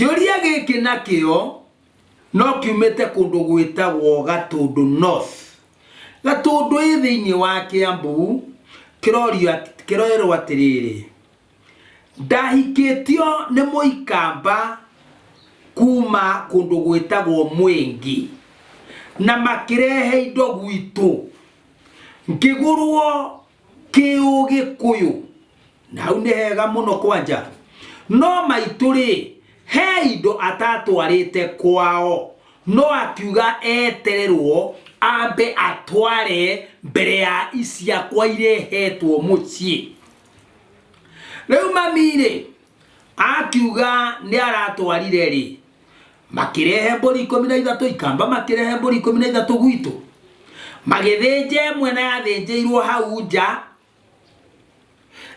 Kĩũria gĩkĩ nakĩo no kiumĩte kũndũ gwĩtagwo Gatũndũ North. Gatũndũ ĩ thĩinĩ wa Kĩambu, kĩrorio kĩrerwo atĩrĩrĩ, ndahikĩtio nĩ mũikamba kuma kũndũ gwĩtagwo Mwĩngi, na makĩrehe indo gwitũ, ngĩgũrwo kĩũgĩkũyũ. Na hau nĩ hega mũno kwanja. No maitũ rĩ, he indo atatwarĩte kwao, no akiuga etererwo ambe atware mbere ya iciakwa irehetwo mũciĩ. Rĩu mami rĩ, akiuga nĩ aratwarire rĩ, makĩrehe mbũri 13, ikamba makĩrehe mbũri 13 gwitũ, magĩthĩnja ĩmwe na yathĩnjĩirwo hau nja,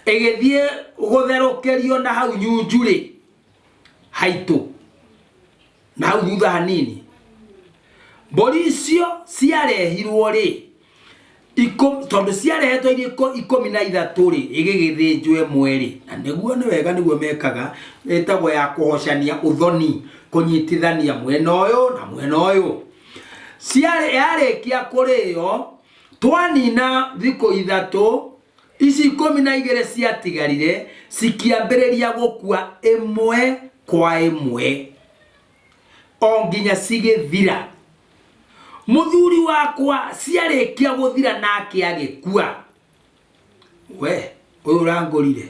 ĩgĩthiĩ gũtherũkĩrio na hau nyunjurĩ haitũ na hau thutha hanini. Mbũri icio ciarehirwo rĩ, tondũ ciarehetwo irĩ 13 rĩ, ĩgĩgĩthĩnjwo ĩmwe rĩ, na nĩguo nĩ wega nĩguo mekaga, ĩtagwo ya kũhocania ũthoni, kũnyitithania mwena ũyũ na mwena ũyũ. Ciarĩ, yarĩkia kũrĩo, twanina thikũ 3, ici 12 ciatigarire cikĩambĩrĩria gũkua ĩmwe kwa ĩmwe o nginya cigĩthira. Mũthuri wakwa ciarĩkia gũthira nake agĩkua. We ũyũ ũrangũrire,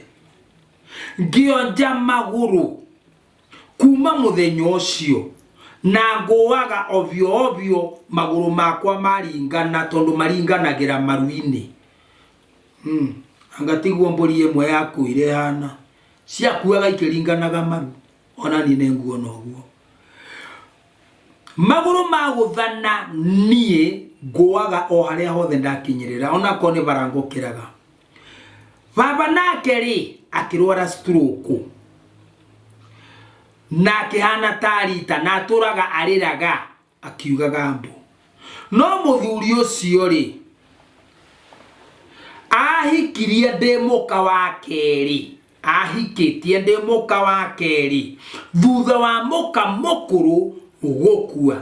ngĩonja magũrũ kuma mũthenya ũcio na ngũaga ovyo ovyo, magũrũ makwa maringana tondũ maringanagĩra maru-inĩ. Anga tiguo mbũri ĩmwe yakuire ĩhana, ciakuaga ikĩringanaga maru, ona niĩ nĩ nguona ũguo. Magũrũ magũthana niĩ ngũaga o harĩa hothe ndakinyĩrĩra, onakorwo nĩ bara ngũkĩraga. Baba nake rĩ, akĩrwara stroke na akĩhana ta rita na atũraga arĩraga akiugaga mbu. No mũthuri ũcio rĩ, ahikirie ndĩ mũka wa kerĩ, ahikĩtie ndĩ mũka wa kerĩ thutha wa mũka mũkũrũ gũkua,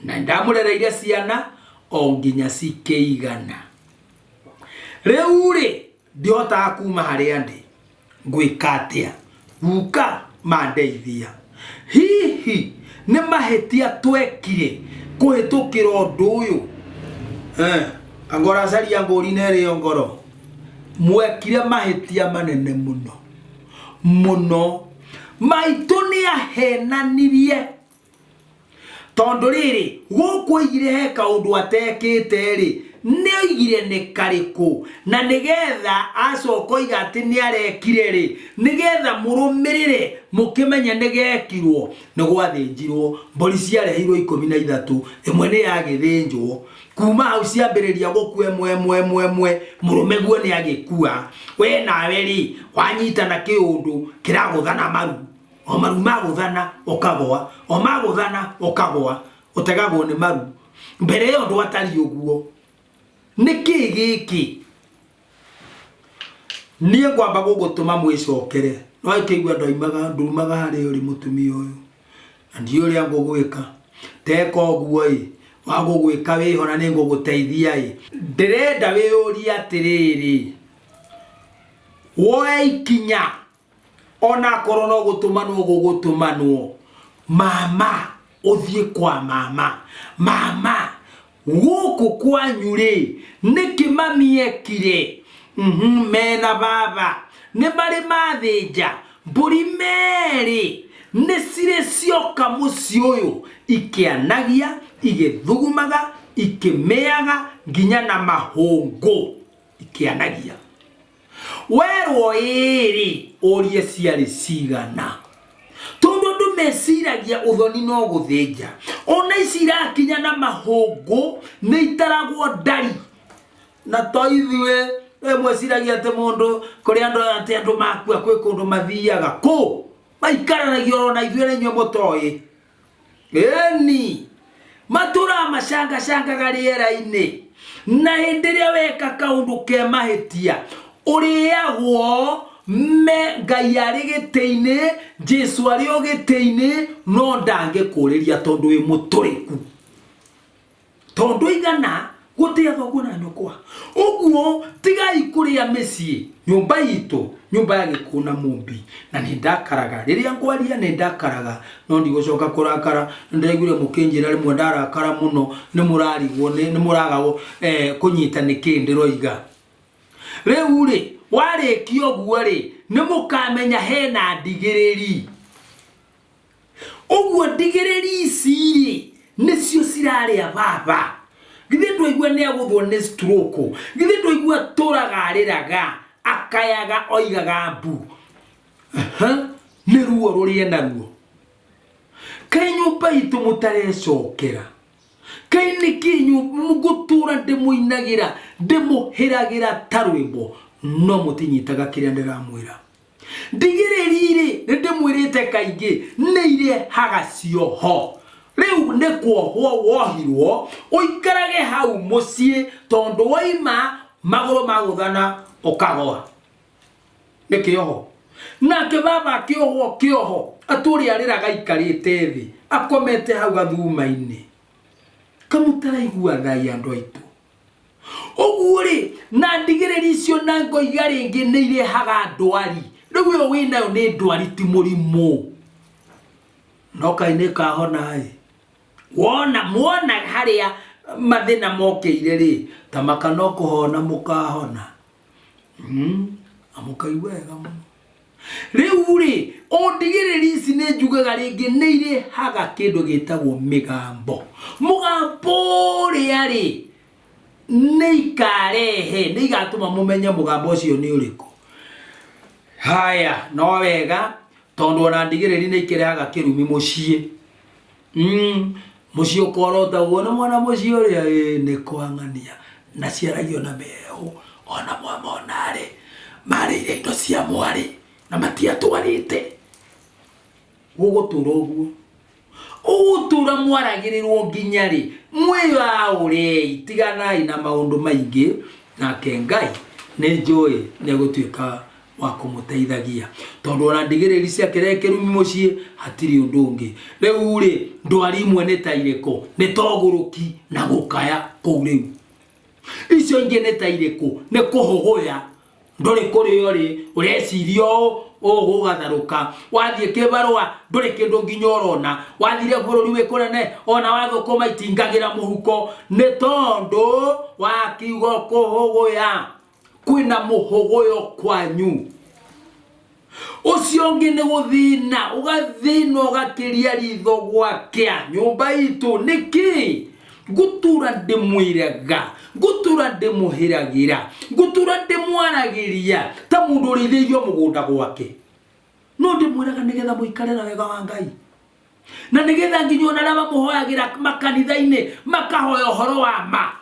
na ndamũrereire ciana o nginya cikĩigana. Rĩu rĩ, ndihotaga kuma harĩa ndĩ, ngwĩka atĩa? Guka mandeithia. Hihi nĩ mahĩtia twekire kũhĩtũkĩra ũndũ ũyũ? Anga ũracaria ngũri na ĩrĩo ngoro? Mwekire mahĩtia manene mũno mũno. Maitũ nĩ ahenanirie tondũ rĩrĩ gũkũ oigire he kaũndũ atekĩte rĩ, nĩ oigire nĩ karĩkũ, na nĩgetha acoka oiga atĩ nĩ arekire rĩ, nĩgetha mũrũmĩrĩre mũkĩmenye nĩ gekirwo. Nĩ gwathĩnjirwo mbũri, ciarehirwo 13, ĩmwe nĩ yagĩthĩnjwo. Kuma hau ciambĩrĩria gũkua ĩmwe ĩmwe ĩmwe ĩmwe, mũrũme guo nĩ agĩkua. We nawe rĩ, wanyitana kĩũndũ kĩragũthana maru, o maru magũthana ũkagũa, o magũthana ũkagũa, ũtegagwo nĩ maru. Mbere ĩyo ndwatariĩ ũguo. Nĩ kĩ gĩkĩ? Niĩ ngwamba gũgũtũma mwĩcokere. No ĩkĩigua ndoimaga ndumaga harĩa ũrĩ mũtumia ũyũ, na ndiũĩ ũrĩa ngũgwĩka. Teka ũguo ĩ, wa gũgwĩka wĩho na nĩ ngũgũteithia ĩ. Ndĩrenda wĩyũrie atĩrĩrĩ, woe ikinya ona akorwo no gũtũmanwo gũgũtũmanwo, mama ũthiĩ kwa mama. Mama gũkũ kwanyu rĩ, nĩkĩ mami ekire? Mena baba nĩ marĩ mathĩnja mbũri merĩ, nĩ cirĩ cioka mũciĩ ũyũ ikĩanagia, igĩthugumaga, ikĩmĩaga nginya na mahũngũ ikĩanagia. Werwo ĩĩ-rĩ, ũrie ciarĩ cigana, tondũ andũ meciragia ũthoni no gũthĩnja. Ona ici irakinya na mahũngũ nĩ itaragwo ndari, na to ithuĩ. We mweciragia atĩ mũndũ kũrĩ andũ atĩ andũ makua kwĩ kũndũ mathiaga kũ maikaranagia oro na ithuĩ na inyuĩ mũtoĩ. Ĩni matũraga macangacangaga rĩera-inĩ, na hĩndĩ ĩrĩa weka kaũndũ ke mahĩtia ũrĩagwo. Me Ngai arĩ gĩtĩ-inĩ, Jesu arĩ o gĩtĩ-inĩ, no ndangĩkũrĩria tondũ wĩ mũtũrĩku. Tondũ igana gũtĩa thoguo na nyũkwa. Ũguo tigai kũrĩa mĩciĩ, nyũmba itũ, nyũmba ya Gĩkũyũ na Mũmbi. Na nĩ ndakaraga, rĩrĩa ngwaria nĩ ndakaraga, no ndigũcoka kũrakara. Nĩ ndĩraiguire mũkĩnjĩra rĩmwe ndarakara mũno nĩ mũrarigwo, nĩ mũraga kũnyita nĩkĩ ndĩroiga. Rĩu-rĩ, warĩkia ũguo-rĩ, nĩ mũkamenya hena ndigĩrĩri. Ũguo ndigĩrĩri ici-rĩ, nĩcio cirarĩa baba. Githĩ ndwaigua nĩ agũthwo nĩ stroke? Githĩ ndwaigua atũraga arĩraga, akayaga oigaga mbu? Aha, nĩ ruo rũrĩa enaruo. Kaĩ nyũmba itũ mũtarecokera? Kaĩ nĩkĩ ngũtũra ndĩmũinagĩra, ndĩmũhĩragĩra ta rwĩmbo, no mũtinyitaga kĩrĩa ndĩramwĩra? Ndigĩrĩri-rĩ, nĩ ndĩmwĩrĩte kaingĩ, nĩ irehaga cioho. Rĩu nĩ kuohwo wohirwo, ũikarage hau mũciĩ, tondũ woima magũrũ magũthana ũkagwa. Nĩ kĩoho. Nake baba akĩohwo kĩoho, atũrĩ arĩraga aikarĩte thĩ, akomete hau gathuma-inĩ. Kamũtaraigua thai andũ aitũ. Ũguo-rĩ, na ndigĩrĩri icio na ngoiga rĩngĩ nĩ irehaga ndwari. Rĩu ĩyo wĩnayo nĩ ndwari ti mũrimũ. No kaĩ nĩ kahona-ĩ. Wona, muona harĩa mathĩna mokĩire rĩ, ta maka no kũhona mũkahona. Na mũkaigua wega mũno. Rĩu rĩ, o ndigĩrĩri ici nĩ njugaga rĩngĩ nĩ irehaga kĩndũ gĩtagwo mĩgambo. Mũgambo ũrĩa rĩ, nĩ ikarehe, nĩ igatũma mũmenye mũgambo ũcio nĩ ũrĩkũ. Haya, no wega, tondũ ona ndigĩrĩri nĩ ikĩrehaga kĩrumi mũciĩ. Mũciĩ ũkorota ũguo nĩ mwana mũciĩ ũrĩa ĩ nĩ kwang'ania na ciaragio na mehũ ona mwamonarĩ marĩire indo cia mwarĩ na matiatwarĩte. Gũgũtũra ũguo ũgũtũra mwaragĩrĩrwo nginya rĩ? Mwĩyaũrei, tiganai na maũndũ maingĩ, nake Ngai nĩ njũĩ nĩ egũtuĩka wa kũmũteithagia, tondũ ona ndigĩrĩri ciakĩrehe kĩrumi mũciĩ hatirĩ ũndũ ũngĩ. Rĩu rĩ, ndwari imwe nĩ ta irĩkũ? Nĩ ta ũgũrũki na gũkaya kũu. Rĩu icio ingĩ nĩ ta irĩkũ? Nĩ kũhũgũya, ndũrĩ kũrĩa ũrĩ, ũreciria ũũ ũgũgatharũka, wathiĩ kĩbarũa ndũrĩ kĩndũ nginya ũrona, wathire bũrũri wĩ kũnene ona wathũkũma itingagĩra mũhuko, nĩ tondũ wa kiugo kũhũgũya. Kwĩna mũhũgũyo kwanyu. Ũcio ũngĩ nĩ gũthĩna, ũgathĩna ũgakĩria ritho gwakĩa nyũmba itũ. Nĩkĩ ngũtũra ndĩmwĩraga, ngũtũra ndĩmũhĩragĩra, ngũtũra ndĩmwaragĩria ta mũndũ ũrĩithĩirio mũgũnda gwake? No ndĩmwĩraga nĩgetha mũikare na wega wa Ngai, na nĩgetha nginya ona arĩa mamũhoyagĩra makanitha-inĩ makahoya ũhoro wa ma.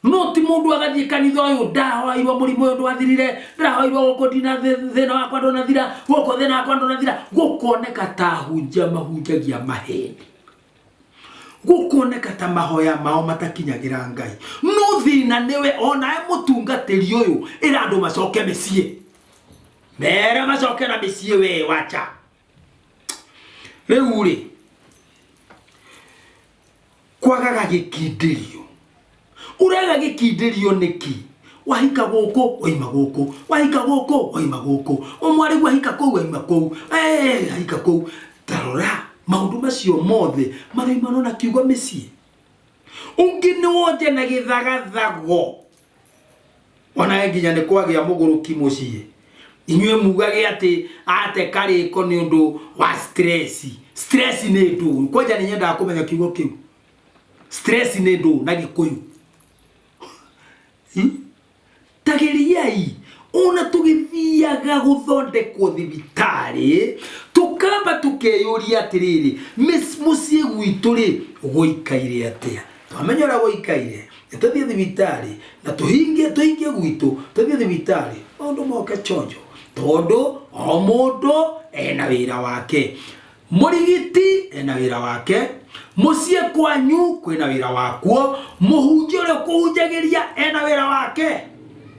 No ti mũndũ agathiĩ kanitha ũyũ, ndahoeirwo mũrimũ ũyũ ndwathirire, ndahoeirwo gũkũ ndina thĩna wakwa ndũnathira, gũkũ thĩna wakwa ndũnathira. Gũkoneka ta ahunjia mahunjagia maheni, gũkoneka ta mahoya mao matakinyagĩra Ngai. No thĩna nĩwe onawe mũtungatĩri ũyũ, ĩra andũ macoke mĩciĩ, mere macoke na mĩciĩ, we wacha. Rĩu rĩ, kwagaga gĩkindĩrio, ũraga gĩkindĩrio nĩkĩ? Wahika gũkũ waima gũkũ, wahika gũkũ waima gũkũ, ũmwarĩgu ahika kũu waima kũu, ahika kũu. Tarora maũndũ macio mothe maroimana na kiugo mĩciĩ. Ũngĩ nĩ wonje na gĩthagathago, ona nginya nĩ kwagĩa mũgũrũki mũciĩ. Inyuĩ mugage atĩ ate karĩko nĩ ũndũ wa stress. Stress nĩ ndũ? Kwanja nĩ nyendaga kũmenya kiugo kĩu stress nĩ ndũ na Gĩkũyũ. Tagĩriai ona tũgĩthiaga gũthondekwo thibitarĩ, tũkamba tũkeyũria atĩrĩrĩ, mũciĩ gwitũ rĩ gũikaire atĩa? Twamenya ũrĩa gũikaire, nĩ tũthiĩ thibitarĩ na tũhingie tũhingie gwitũ, tũthiĩ thibitarĩ maũndũ moke chonjo, tondũ o mũndũ ena wĩra wake. Mũrigiti ena wĩra wake, mũciĩ kwanyu kwĩna wĩra wakuo, mũhunjia ũrĩa ũkũhunjagĩria ena wĩra wake.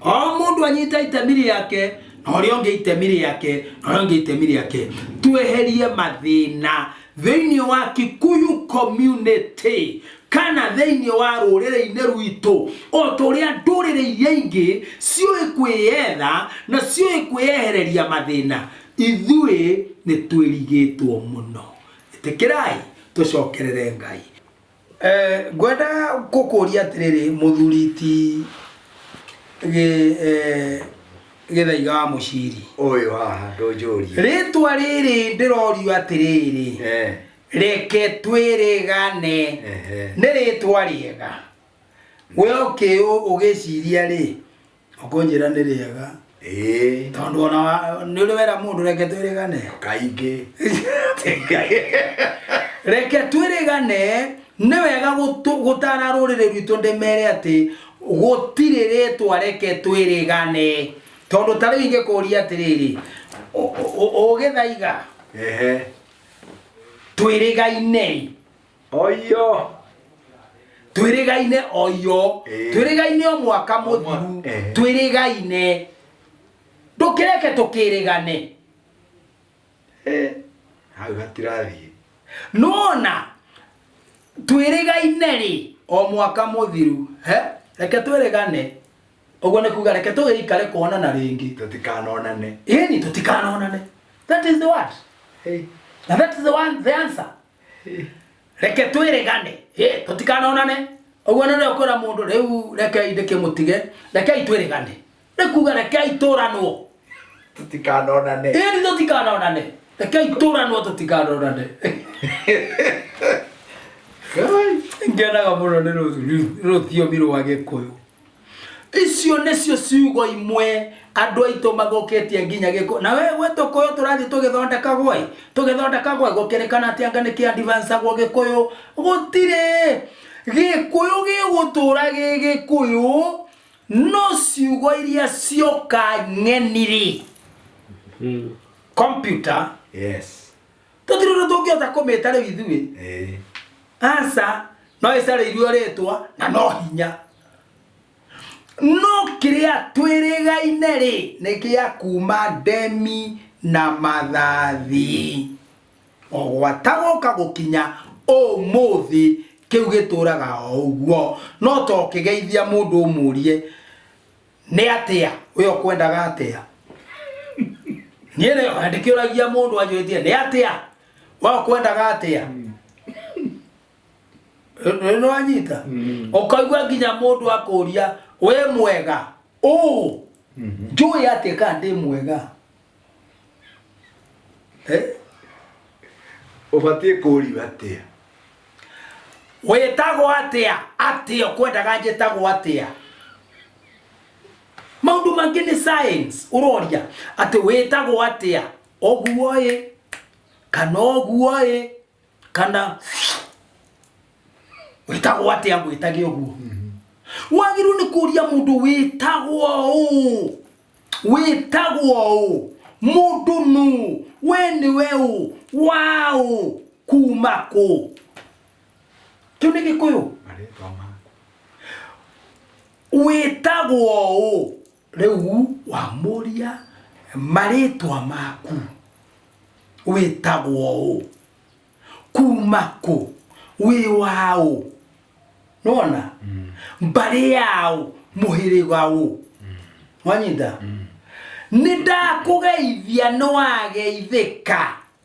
O mũndũ anyita itemi rĩake Na ũrĩa ũngĩ itemi rĩake, na ũrĩa ũngĩ itemi rĩake. Tweherie mathĩna thĩinĩ wa Kikuyu community kana thĩinĩ wa rũrĩrĩ-inĩ rwitũ, o ta ũrĩa ndũrĩrĩ iria ingĩ ciũĩ kwĩyetha na ciũĩ kwĩyehereria mathĩna, ithuĩ nĩ twĩrigĩtwo mũno. Ĩtĩkĩrai tũcokerere Ngai. Eh, ngwenda gũkũria atĩrĩrĩ mũthuri ti gĩ eh, gĩthaiga wa mũciri Ũyũ haha ndũnjũrie. Rĩtwa rĩrĩ ndĩrorio atĩrĩrĩ, reke twĩrĩgane. Nĩ rĩtwa rĩega. We ũkĩ ũgĩciria rĩ, ũkũnjĩra nĩ rĩega? Ĩĩ. Tondũ ona nĩ ũrĩ wera mũndũ reke twĩrĩgane? Kaingĩ. Reke twĩrĩgane. Nĩ wega gũtara rũrĩrĩ rwitũ, ndĩmere atĩ gũtirĩ rĩtwa reke twĩrĩgane, tondũ ta rĩu ingĩkũria atĩrĩrĩ, ũgĩthaiga, twĩrĩgaine. Oyo. Twĩrĩgaine oyo. Twĩrĩgaine o mwaka mũthiru. Twĩrĩgaine, ndũkĩreke tũkĩrĩgane. Hau hatirathiĩ. Nona twĩrĩgaine rĩ o mwaka mũthiru, he reke twĩrĩgane, ũguo nĩ kuga reke tũgĩikare kuonana rĩngĩ. Tũtikanonane. Ĩni, tũtikanonane. That is the word. Na that is the one, the answer. Reke twĩrĩgane. Ĩ, tũtikanonane, ũguo nĩ ũrĩa ũkwĩra mũndũ rĩu, rekei ndĩkĩmũtige, rekei twĩrĩgane, nĩ kuga rekei tũranwo. Tũtikanonane. Ĩni, tũtikanonane, rekei tũranwo, tũtikanonane. Ngenaga mũno nĩ rũthiomi rwa Gĩkũyũ. Icio nĩcio ciugo imwe andũ aitũ mathũkĩtie nginya Gĩkũyũ. Na we gwĩtũkũyũ tũrathiĩ tũgĩthondekagwo ĩ, tũgĩthondekagwo ĩ, gũkĩrĩkana atĩ anga nĩ kĩ-advancagwo Gĩkũyũ. Gũtirĩ. Gĩkũyũ gĩgũtũra gĩ Gĩkũyũ, no ciugo iria cioka ng'eni rĩ, computer, tũtirĩ ũndũ tũngĩhota kũmĩta rĩu ithuĩ. Aca, no ĩcarĩirio rĩtwa na no hinya. No kĩrĩa twĩrĩgaine rĩ, nĩ gĩa kuma ndemi na mathathi. O gwata gũka gũkinya ũmũthĩ, kĩu gĩtũraga o ũguo. No to ũkĩgeithia mũndũ ũmũrie nĩ atĩa, we ũkwendaga atĩa? Niĩ nĩ ndĩkĩũragia mũndũ anjũrĩtie nĩ atĩa, we ũkwendaga atĩa? Nĩ wanyita? Ũkaigua nginya mũndũ akũria wĩ mwega ũ, njũĩ atĩa kana ndĩ mwega? Eh? Ũbatiĩ kũrio atĩa? Wĩtagwo atĩa? Atĩa ũkwendaga njĩtagwo atĩa? Maũndũ mangĩ nĩ science. Ũroria atĩ wĩtagwo atĩa, ũguo ĩ kana ũguo ĩ kana wĩtagwo atĩa, ngwĩtage ũguo. Wagĩrĩirwo nĩ kũria mũndũ wĩtagwo ũ, wĩtagwo ũ, mũndũ nũ, we nĩwe ũ, waũ, kuma kũ. Kĩu nĩ Gĩkũyũ. Marĩtwa maku. Wĩtagwo ũ, rĩu wamũria marĩtwa maku, wĩtagwo ũ, kuma kũ, wĩ waũ, nona mbarĩ yaũ, mũhĩrĩga ũ, wanyita? Nĩ ndakũgeithia, nĩ wageithĩka?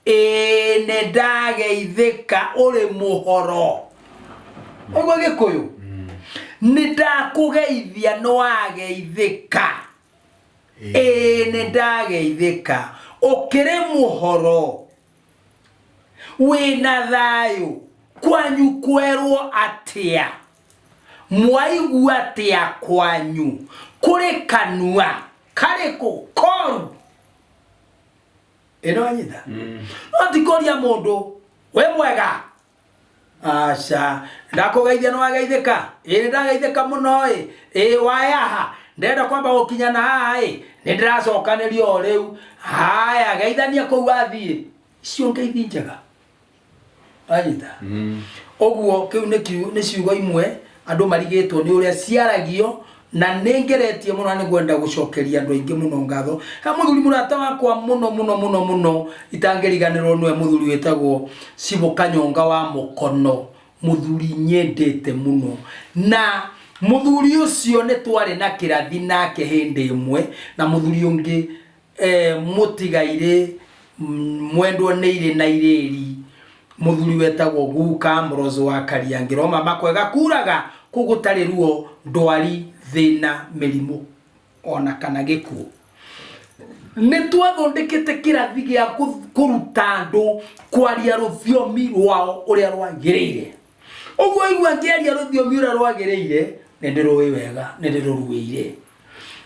Ĩĩ, nĩ ndageithĩka, ũrĩ mũhoro? Ũguo Gĩkũyũ. Nĩ ndakũgeithia, nĩ wageithĩka? Ĩĩ, nĩ ndageithĩka, ũkĩrĩ mũhoro, wĩna thayũ, kwanyu kwerwo atĩa, mwaigua atĩa, kwanyu kũrĩ kanua karĩkũ koru ĩno, anyita? No ti kũria mũndũ wĩ mwega, aca. Ndakũgeithia, nĩ wageithĩka? Ĩ, nĩ ndageithĩka mũno. Ĩ, ĩ wayaha, ndĩrenda kwamba gũkinya na haha. Ĩ, nĩ ndĩracokanĩria o rĩu. Haya, geithania kũu wathiĩ. Icio ngeithi njega, wanyita? Ũguo kĩu nĩ ciugo imwe andũ marigĩtwo nĩ ũrĩa ciaragio. Na nĩ ngeretie mũno na nĩ ngwenda gũcokeria andũ aingĩ mũno ngatho. He mũthuri mũrata wakwa mũno mũno mũno mũno itangĩriganĩrwo nĩwe mũthuri wĩtagwo Cibũ Kanyonga wa Mũkono, mũthuri nyendete mũno. Na mũthuri ũcio nĩ twarĩ na kĩrathi nake hĩndĩ ĩmwe na mũthuri ũngĩ mũtigairĩ mwendwo nĩ irĩ na irĩri, mũthuri wetagwo Guka Mrozo wa Kariangĩro. Mama kwega kuraga kũu gũtarĩ ruo, ndwari, thĩna, mĩrimũ ona kana gĩkuũ. Nĩ twathondekete kĩrathi gĩa kũruta andũ kwaria rũthiomi rwao ũrĩa rwagĩrĩire. Ũguo igua ngĩaria rũthiomi ũrĩa rwagĩrĩire, nĩ ndĩrũĩ wega, nĩ ndĩrũruĩire.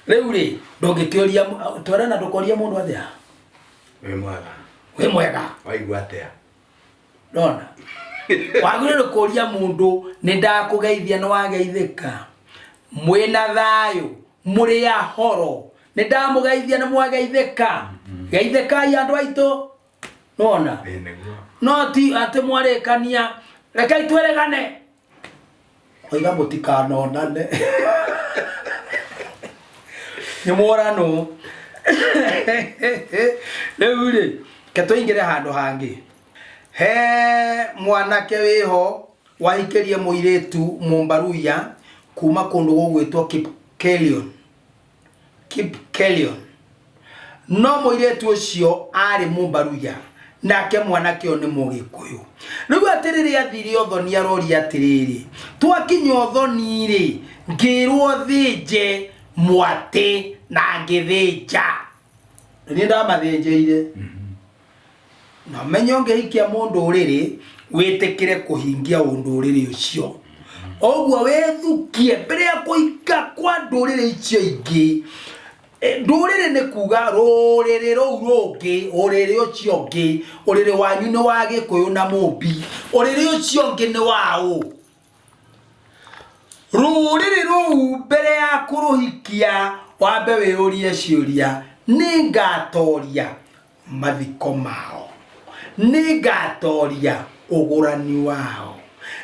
Rĩu rĩ, ndũngĩkĩũria twerana ndũkoria mũndũ atĩa? Wĩ mwega. Wĩ mwega. Waigua atĩa? Ndona. Wagĩrĩirwo kũria mũndũ nĩ ndakũgeithia nĩ wageithĩka. Mwĩna thayũ, mũrĩ ahoro, nĩ ndamũgeithia nĩ mwageithĩka. Geithĩkai andũ aitũ. Nona. Ĩĩ nĩguo. No ti atĩ mwarĩkania, rekei twĩrĩgane. Oiga mũtikanonane. Nĩ mworanwo. Rĩu rĩ, ke tũingĩre handũ hangĩ. He mwanake wĩho wahikĩrie mũirĩtu Mũmbaruya kuma kũndũ gũgwĩtwo Kipkelion. Kipkelion. No mũirĩtu ũcio arĩ Mũmbaruya nake mwanake ũyũ nĩ Mũgĩkũyũ. Rĩu atĩrĩrĩ athire ũthoni aroria atĩrĩrĩ, twakinya ũthoni rĩ, ngĩrwo thĩnje mwatĩ na ngĩthĩnja. Niĩ ndamathĩnjĩire. Na menye ũngĩhikia mũndũrĩrĩ wĩtĩkĩre kũhingia ũndũrĩrĩ ũcio. Ũguo wĩthukie mbere ya kũhika kwa ndũrĩrĩ icio ingĩ. Ndũrĩrĩ nĩ kuga rũrĩrĩ rũu rũngĩ, ũrĩrĩ ũcio ũngĩ, ũrĩrĩ wanyu nĩ wa Gĩkũyũ na Mũmbi, ũrĩrĩ ũcio ũngĩ nĩ wa ũ? Rũrĩrĩ rũu mbere ya kũrũhikia wambe wĩyũrie ciũria, nĩ ngatoria mathiko mao, nĩ ngatoria ũgũrani wao,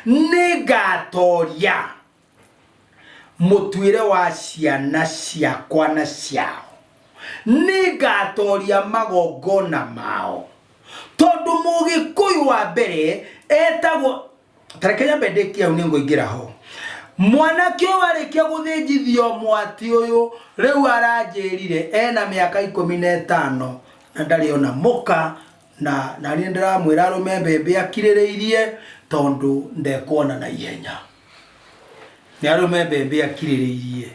nĩ ngatoria mũtuĩre wa ciana ciakwa na ciao, nĩ ngatoria magongona mao. Tondũ Mũgĩkũyũ wa mbere etagwo, tareke nyambe ndĩkie hau nĩ ngũingĩra ho. Mwanake ũyũ arĩkia gũthĩnjithio mwatĩ ũyũ, rĩu aranjĩrire ena mĩaka 15 na ndarĩ ona mũka, na niĩ ndĩramwĩra arũme mbembe akirĩrĩirie tondũ ndekuona na ihenya. Nĩ arũme mbembe akirĩrĩirie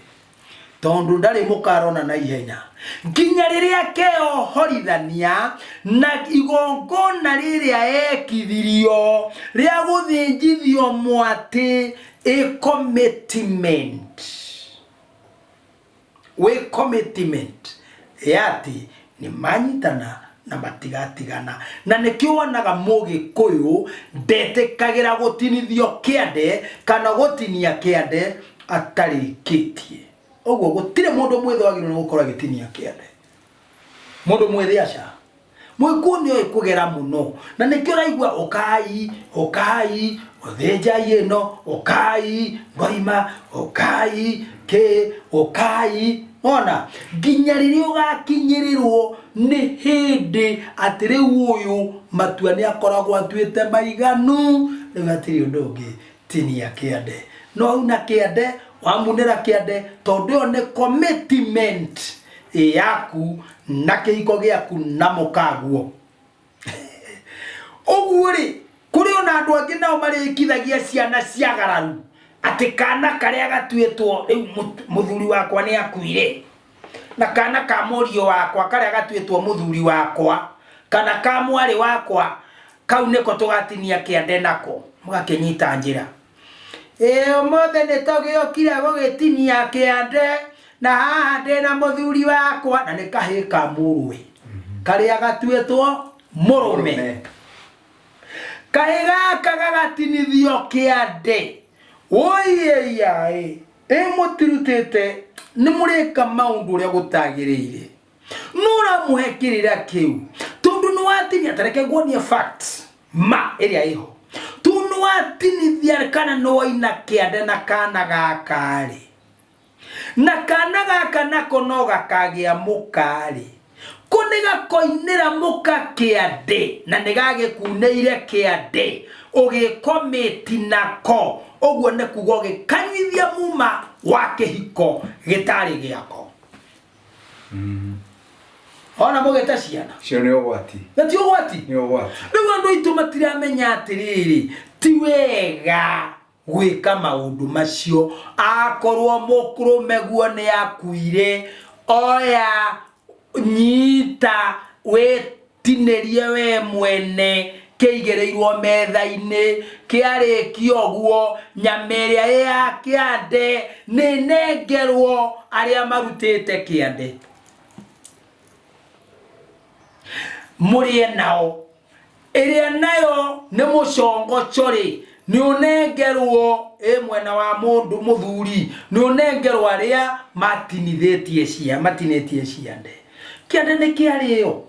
tondũ ndarĩ mũka arona na ihenya. Nginya rĩrĩa keohorithania na igongona rĩrĩa ekithirio rĩa gũthĩnjithio mwatĩ, ĩ commitment. Wĩ commitment ya atĩ nĩ manyitana na matigatigana. Na nĩkĩo wonaga Mũgĩkũyũ ndetĩkagĩra gũtinithio kĩande kana gũtinia kĩande atarĩkĩtie. Ũguo gũtirĩ mũndũ mwĩthĩ wagĩrĩirwo nĩ gũkorwo agĩtinia kĩande. Mũndũ mwĩthĩ aca. Mũgĩkũyũ nĩ oĩ kũgera mũno. Na nĩkĩo ũraigua ũkai, ũkai, ũthĩnjai ĩno, ũkai, ngoima, ũkai, kĩ, ũkai. Wona? Nginya rĩrĩa ũgakinyĩrĩrwo nĩ hĩndĩ atĩ rĩu ũyũ matua nĩ akoragwo atuĩte maiganu, rĩu hatirĩ ũndũ ũngĩ, tinia kĩande. No auna kĩande, wamunĩra kĩande, tondũ ĩyo nĩ commitment yaku na kĩhiko gĩaku na mũkaguo. Ũguo rĩ, kũrĩ ona andũ angĩ nao marĩkithagia ciana cia gararu atĩ kana karĩa gatuĩtwo rĩu mũthuri wakwa nĩ akuire, na kana ka mũriũ wakwa karĩa gatuĩtwo mũthuri wakwa kana ka mwarĩ wakwa kau nĩko tũgatinia kĩande nako, mũgakĩnyita njĩra. Ĩ ũmũthĩ nĩ tũgĩũkire gũgĩtinia kĩande na haha ndĩna mũthuri wakwa, na nĩ kahĩĩ ka mũrũwe karĩa gatuĩtwo mũrũme. Kahĩĩ gaka gagatinithio kĩande. Ũiĩiaĩ, ĩ mũtirutĩte, nĩ mũrĩka maũndũ ũrĩa gũtagĩrĩire. No ũramũhe kĩrĩra kĩu tondũ nĩ watinia, ta reke nguonie facts ma ĩrĩa ĩho. Tondũ nĩ watinithia kana nĩ waina kĩande na kana gaka rĩ, Na kana gaka nako no gakagĩa mũka-rĩ, kũ nĩ gakoinĩra mũka kĩande na nĩ gagĩkunĩire kĩande ũgĩkomĩti nako, ũguo nĩ kuga ũgĩkanyuithia muma wa kĩhiko gĩtarĩ gĩako. Ona mũgĩte ciana Cio nĩ ũgwati. Na ti ũgwati? Nĩ ũgwati. Rĩu andũ aitũ matiramenya atĩrĩrĩ, ti wega gwĩka maũndũ macio. Akorwo mũkũrũme guo nĩ akuire, oya nyita wĩtinĩrie we mwene kĩigĩrĩirwo metha-inĩ. Kĩarĩkia ũguo, nyama ĩrĩa ĩ ya kĩande nĩ nengerwo arĩa marutĩte kĩande mũrĩe nao. Ĩrĩa nayo nĩ mũcongoco-rĩ, nĩ ũnengerwo ĩ mwena wa mũndũ mũthuri, nĩ ũnengerwo arĩa matinithĩtie cia matinĩtie ciande. Kĩande nĩ kĩarĩo,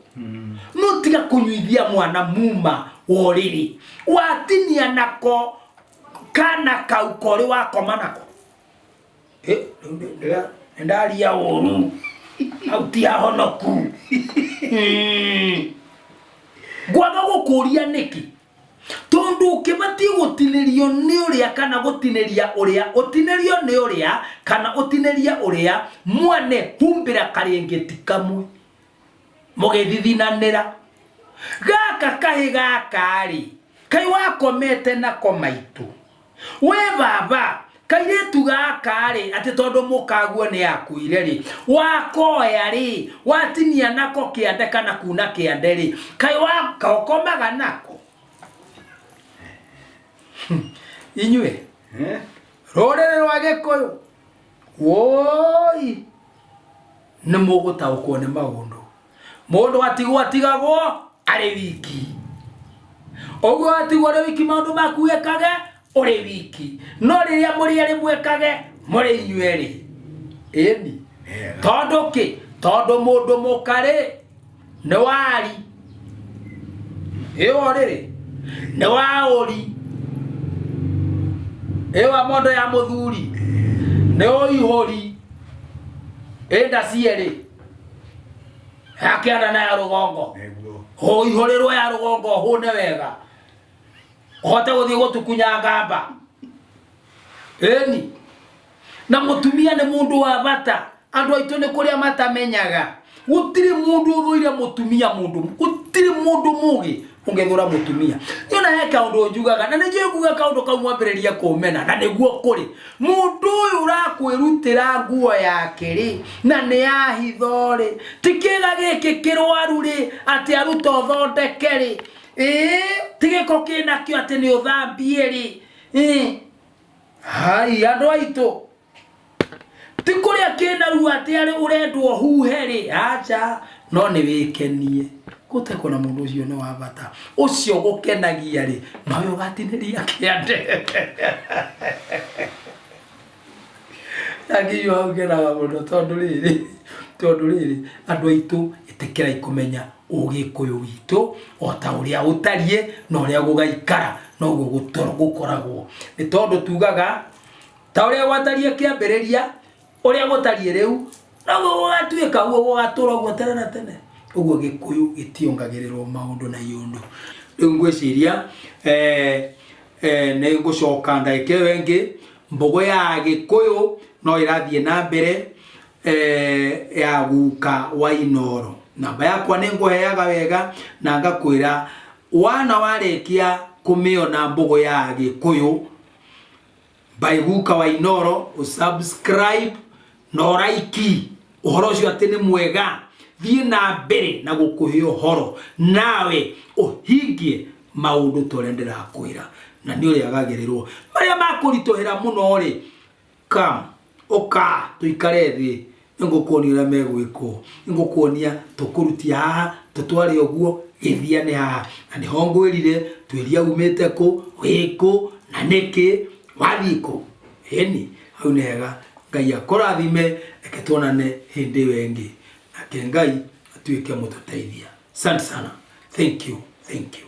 no tiga kũnyuithia mwana muma wa ũrĩrĩ watinia nako kana kau korĩ wakoma nako. Nĩ ndaria ũru hau, ti ahonoku. Ngwaga gũkũria nĩkĩ, tondũ ũkĩbatiĩ gũtinĩrio nĩ ũrĩa kana gũtinĩria ũrĩa ũtinĩrio nĩ ũrĩa kana ũtinĩrie ũrĩa mwane humbĩra karĩngĩti kamwe mũgĩthithinanĩra gaka kahĩ gaka-rĩ, kai wakomete nako maitũ we baba kairĩtu gaka-rĩ, atĩ tondũ mũkaguo nĩ akuire rĩ, wakoya rĩ, watinia nako kĩande kana kuna kĩande rĩ, kai wakomaga nako inyuĩ? Eh? Rũrĩrĩ rwa Gĩkũyũ, woi, nĩ mũgũtaũkwo nĩ maũndũ. Mũndũ atigwo atigagwo arĩ wiki, ũguo atigwo arĩ wiki, maũndũ maku wĩkage ũrĩ wiki, no rĩrĩa mũrĩ erĩ mwĩkage mũrĩ inyuerĩ, ĩni. Wega. Tondũ kĩ? Tondũ mũndũ mũkarĩ nĩ wari ĩyo rĩrĩ nĩ waũri ĩwa mondo ya mũthuri nĩ ũihũri ĩnda cierĩ, ya kĩanda na ya rũgongo. Nĩguo. Ũihũrĩrwo ya rũgongo, ũhũne wega, ũhote gũthiĩ gũtukunya ngamba, ĩni. Na mũtumia nĩ mũndũ wa bata. Andũ aitũ nĩ kũrĩa matamenyaga, gũtirĩ mũndũ ũthũire mũtumia, mũndũ gũtirĩ mũndũ mũgĩ ũngĩthũra mũtumia. Niona he kaũndũ njugaga, na nĩnjũĩ nguga kaũndũ kau mwambĩrĩria kũmena, na nĩguo kũrĩ mũndũ ũyũ ũrakwĩrutĩra nguo yake rĩ, na nĩ ya hitho rĩ, ti kĩga gĩkĩ kĩrwaru rĩ, atĩ aruta ũthondeke rĩ, ĩĩ, ti gĩko kĩnakĩo atĩ nĩ ũthambie rĩ, ĩĩ. Hai, andũ aitũ, ti kũrĩa kĩna ruo atĩ arĩ ũrendwo huhe rĩ, acha, no nĩ wĩkenie gũtekwo na mũndũ ũcio nĩ wa bata, ũcio gũkenagia rĩ, nowe ũgatinĩria kĩande. Anginyua hau ngenaga mũno, tondũ rĩrĩ andũ aitũ, ĩtĩkĩrai kũmenya ũgĩkũyũ witũ o ta ũrĩa ũtariĩ na ũrĩa gũgaikara noguo gũkoragwo, nĩ tondũ tugaga ta ũrĩa gwatariĩ kĩambĩrĩria, ũrĩa gũtariĩ rĩu noguo gũgatuĩka, ũguo gũgatũra ũguo tene na tene. Ũguo Gĩkũyũ gĩtiongagĩrĩrwo maũndũ na iũndũ. Rĩu ngwĩciria nĩ ngũcoka ndagĩka ĩyo ĩngĩ. Mbũgũ ya Gĩkũyũ no ĩrathiĩ na mbere ya guka wa Inoro. Namba yakwa nĩ ngũheaga wega na ngakwĩra wana warĩkia kũmĩona mbũgũ ya Gĩkũyũ by guka wa Inoro, usubscribe na ũraiki ũhoro ũcio atĩ nĩ mwega. Thiĩ na mbere na gũkũhe ũhoro, nawe ũhingie maũndũ ta ũrĩa ndĩrakwĩra, na nĩ ũrĩagagĩrĩrwo marĩa makũritũhĩra mũno rĩ. Come, ũka tũikare thĩ, nĩngũkuonia ũrĩa megwĩkwo, nĩngũkuonia tũkũrutia haha tũtware ũguo gĩthia nĩ haha, na nĩho ngwĩrire twĩria umĩte kũ, wĩ kũ, na nĩkĩ wathiĩ kũ. Ĩni, hau nĩ hega. Ngai akũrathime, reke tuonane hĩndĩ ĩyo ĩngĩ, nake Ngai atuĩke mũtũteithia. Asante sana, thank you, thank you.